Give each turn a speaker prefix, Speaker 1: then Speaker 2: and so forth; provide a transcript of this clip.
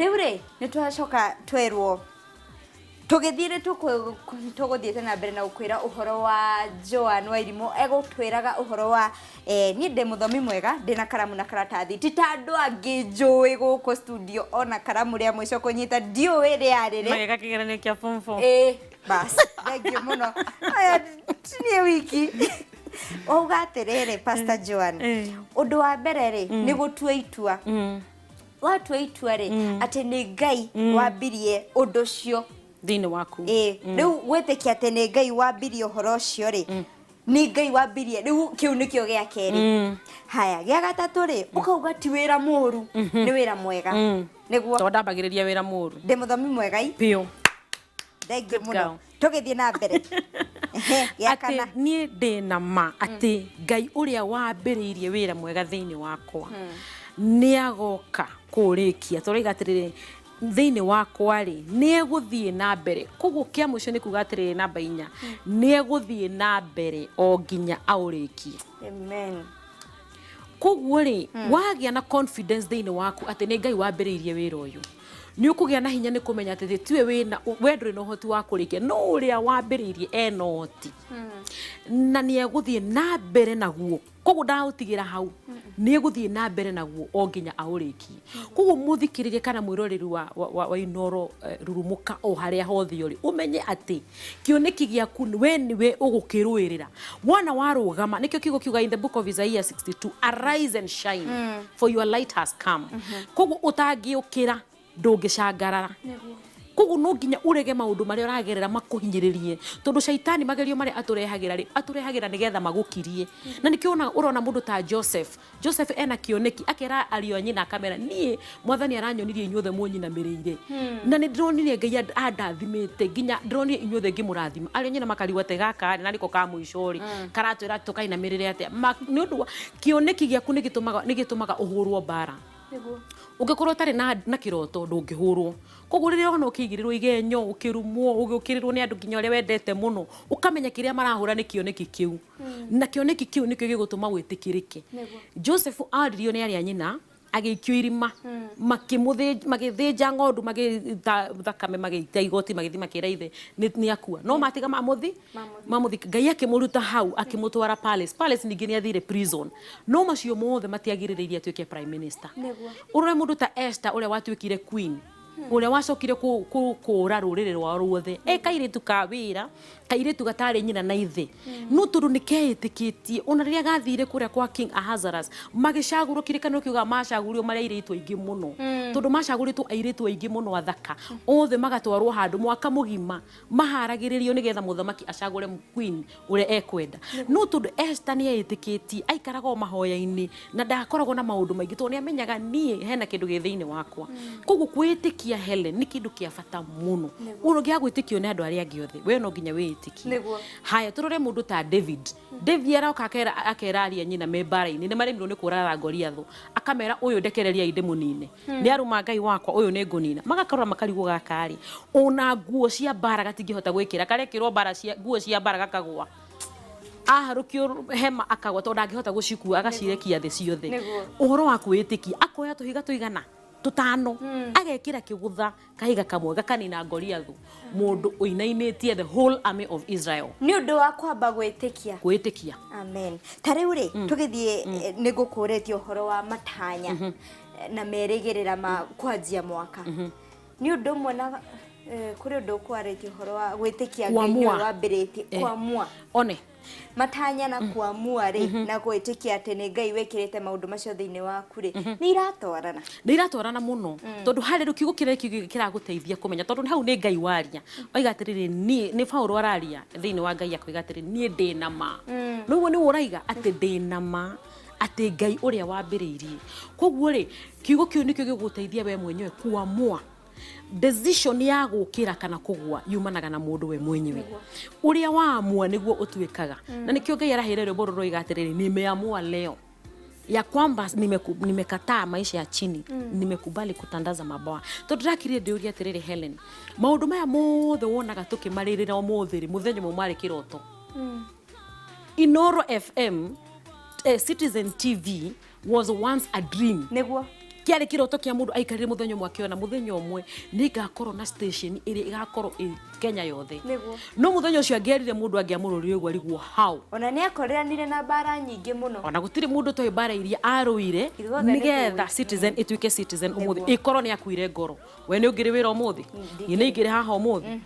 Speaker 1: Rĩu rĩ, nĩ twacoka twerwo tũgĩthiĩ nĩ tũgũthiĩte na mbere na gũkwĩra ũhoro wa Joan Wairimũ. Egũtwĩraga ũhoro wa niĩ ndĩ mũthomi mwega, ndĩna karamu na karatathi, ti ta andũ angĩ njũĩ gũkũ studio ona karamu rĩa mũico kũnyita ndiũĩ rĩarĩ rĩ.
Speaker 2: Mageka kĩgeranio kĩa form 4.
Speaker 1: Ĩĩ, bas, thank you mũno. Aya, ti niĩ wiki. Wauga atĩrĩrĩ, Pastor Joan, ũndũ wa mbere rĩ, nĩ gũtua itua. Watua itua rĩ, atĩ nĩ Ngai wambirie ũndũ ũcio
Speaker 2: thĩinĩ waku.
Speaker 1: Ĩĩ, rĩu gwĩtĩkia atĩ nĩ Ngai wambirie ũhoro ũcio rĩ, nĩ Ngai wambirie, rĩu kĩu nĩkĩo gĩa kerĩ. Haya, gĩa gatatũ rĩ, ũkauga ti wĩra mũru, nĩ wĩra mwega. Nĩguo.
Speaker 2: Tondũ ndambagĩrĩria wĩra mũru.
Speaker 1: Ndĩ mũthomi mwega i.
Speaker 2: Biũ.
Speaker 1: Thank you
Speaker 2: Good
Speaker 1: mũno.
Speaker 2: girl.
Speaker 1: Tũgĩthiĩ na mbere. Ehe, gĩa
Speaker 2: Atĩ
Speaker 1: kana.
Speaker 2: niĩ ndĩ na ma atĩ Ngai ũrĩa wambĩrĩirie wĩra mwega thĩinĩ wakwa nĩ agoka kũũrĩkia. Tũroiga atĩrĩrĩ, thĩinĩ wakwa rĩ, nĩ egũthiĩ na mbere. Koguo kĩa mũico nĩ kuga atĩrĩrĩ, namba 4, nĩ egũthiĩ na mbere o nginya aũrĩkie.
Speaker 1: Amen.
Speaker 2: Koguo rĩ, wagĩa na confidence thĩinĩ waku atĩ nĩ Ngai wambĩrĩirie wĩra ũyũ, nĩ ũkũgĩa na hinya nĩ kũmenya atĩ tiwe wĩna, we ndũrĩ na ũhoti wa kũrĩkia, no ũrĩa wambĩrĩirie ena ũhoti na nĩ egũthiĩ na mbere naguo. Koguo ndagũtigĩra hau, nĩ egũthiĩ na mbere naguo o nginya aũrĩkie. Koguo mũthikĩrĩria kana mwĩroreri wa Inooro Rurumũka o harĩa hothe ũrĩ, ũmenye atĩ kĩoneki gĩaku we nĩwe ũgũkĩrũĩrĩra. Wona warũgama, nĩkĩo kiugo kiuga in the book of Isaiah 62, arise and shine, for your light has come. Koguo ũtangĩũkĩra ndũngĩcangarara. Koguo no nginya ũrege maũndũ marĩa ũragerera makũhinyĩrĩrie, tondũ caitani magerio marĩa atũrehagĩra rĩ, atũrehagĩra nĩgetha magũkirie. Na nĩkĩo ũrona mũndũ ta Joseph. Joseph ena kĩoneki, akera ariũ a nyina akamera, niĩ mwathani aranyonirie inyuothe mũnyinamĩrĩire. Na nĩ ndĩronire Ngai andathimĩte, nginya ndĩronire inyuothe ngĩmũrathima. Ariũ a nyina makarigwo atĩ gaka rĩ, na nĩko ka mũico rĩ, karatwĩra tũkainamĩrĩre atĩa. Nĩ ũndũ wa kĩoneki gĩaku nĩ gĩtũmaga ũhũrwo mbara. Ũngĩkorwo ũtarĩ na kĩroto ndũngĩhũrwo. Koguo rĩrĩa ũrona ũkĩigĩrĩrwo igenyo, ũkĩrumwo, ũgĩũkĩrĩrwo nĩ andũ nginya ũrĩa wendete mũno, ũkamenya kĩrĩa marahũra nĩ kĩoneki kĩu. Na kĩoneki kĩu nĩkĩo gĩgũtũma wĩtĩkĩrĩke. Joseph aririo nĩ arĩa nyina, agĩikio irima, magĩthĩnja ng'ondu, magĩita thakame, magĩita igoti, magĩthiĩ makĩra ithe nĩ akua. No matiga mamũthi, mamũthi, Ngai akĩmũruta hau, akĩmũtwara palace. Palace ningĩ nĩ athire prison. No macio mothe matiagirĩrĩirie atuĩke prime minister. Ũrore mũndũ ta Esther ũrĩa watuĩkire queen, ũrĩa wacokire kũũra rũrĩrĩ rwao ruothe, e kairĩtu ka wĩra, kairĩtu gatarĩ nyina na ithe, no tondũ nĩ keĩtĩkĩtie, ona rĩrĩa gathire kũrĩa kwa King Ahasuerus, magĩcagũrwo, kĩrĩkanĩro kiugaga macagũrirwo marĩ airĩtu aingĩ mũno, tondũ macagũrĩtwo airĩtu aingĩ mũno athaka, othe magatwarwo handũ mwaka mũgima, maharagĩrĩrio nĩgetha mũthamaki acagũre queen ũrĩa ekwenda. No tondũ Esther nĩ eĩtĩkĩtie, aikaraga o mahoya-inĩ na ndakoragwo na maũndũ maingĩ tondũ nĩ amenyaga niĩ hena kĩndũ gĩ thĩinĩ wakwa. Koguo kwĩĩtĩkia, Helen, nĩ kĩndũ kĩa bata mũno. Ũngĩaga gwĩtĩkio nĩ andũ arĩa angĩ othe, we no nginya wĩĩtĩkie. Haya, tũrore mũndũ ta David. David aroka akera aria nyina me mbara-inĩ, nĩ maremirwo nĩ kũraga Goliath. Akamera ũyũ ndekereriai ndĩmũnine. Nĩ aruma Ngai wakwa, ũyũ nĩ ngũnina. Magakarora makarigwo gaka rĩ, ona nguo cia mbara gatingĩhota gwĩkĩra, karekĩrwo mbara cia nguo cia mbara gakagwa. Aharũkio hema akagwa tondũ ndangĩhota gũcikua, agacirekia thĩ ciothe. Ũhoro wa kwĩĩtĩkia, akoya tũhiga tũigana tũtano, agekĩra kĩgũtha kahiga kamwe gakanina Goliathu, mũndũ ũinainĩtie the whole army of Israel.
Speaker 1: Nĩ ũndũ wa kwamba gwĩtĩkia.
Speaker 2: Gwĩtĩkia.
Speaker 1: Amen. Ta rĩu rĩ, tũgĩthiĩ, nĩ ngũkũrĩtie ũhoro wa matanya na merĩgĩrĩra ma kwanjia mwaka. Nĩ ũndũ ũmwe na kũrĩ ũndũ ũkwarĩtie ũhoro wa gwĩtĩkia Ngai nĩwe wambĩrĩtie kuamua.
Speaker 2: One.
Speaker 1: Matanya na kuamua rĩ, na gwĩtĩkia atĩ nĩ Ngai wĩkĩrĩte maũndũ macio thĩinĩ waku rĩ, nĩ iratwarana.
Speaker 2: Nĩ iratwarana mũno, tondũ harĩ rĩu kiugo kĩrĩa kĩu kĩragũteithia kũmenya, tondũ hau nĩ Ngai waria. Oiga atĩrĩrĩ, niĩ nĩ Paũlũ araria thĩinĩ wa Ngai akoiga atĩrĩrĩ, niĩ ndĩ na ma. Nĩguo nĩwe ũraiga atĩ ndĩ na ma atĩ Ngai ũrĩa wambĩrĩirie. Koguo rĩ, kiugo kĩu nĩkĩo gĩgũgũteithia we mwenyewe kuamua. Decision ya gũkĩra kana kũgwa yumanaga na mũndũ we mwenyewe. Ũrĩa waamua nĩguo ũtuĩkaga. Na nĩkĩo Ngai araheire rwĩmbo rũrũ rũroiga atĩrĩrĩ, nimeamua leo ya kwamba nimekataa maisha ya chini, nimekubali kutandaza mabawa. Tondũ ndakirire ndĩũria atĩrĩrĩ, Helen, maũndũ maya mothe wonaga tũkĩmarĩrĩra ũmũthĩ rĩ, mũthenya ũmwe marĩ kĩroto. Inooro FM, Citizen TV was once a dream.
Speaker 1: Nĩguo.
Speaker 2: Kĩarĩ kĩroto kĩa mũndũ aikarire mũthenya ũmwe akĩona mũthenya ũmwe nĩ ngakorwo na station ĩrĩa ĩgakorwo ĩ Kenya yothe. No mũthenya ũcio angĩerire mũndũ angĩamũrorire ũguo arigwo how.
Speaker 1: Ona nĩ akoreranire na mbara nyingĩ mũno.
Speaker 2: Ona gũtirĩ mũndũ ũtoĩ mbara iria arũire
Speaker 1: Ithuothe nĩ
Speaker 2: nĩgetha
Speaker 1: tũĩ.
Speaker 2: Citizen ĩtuĩke Citizen ũmũthĩ.
Speaker 1: Nĩguo.
Speaker 2: Ĩkorwo nĩ akuire ngoro, we nĩ ũngĩrĩ wĩra ũmũthĩ? Niĩ nĩ ingĩrĩ haha ũmũthĩ?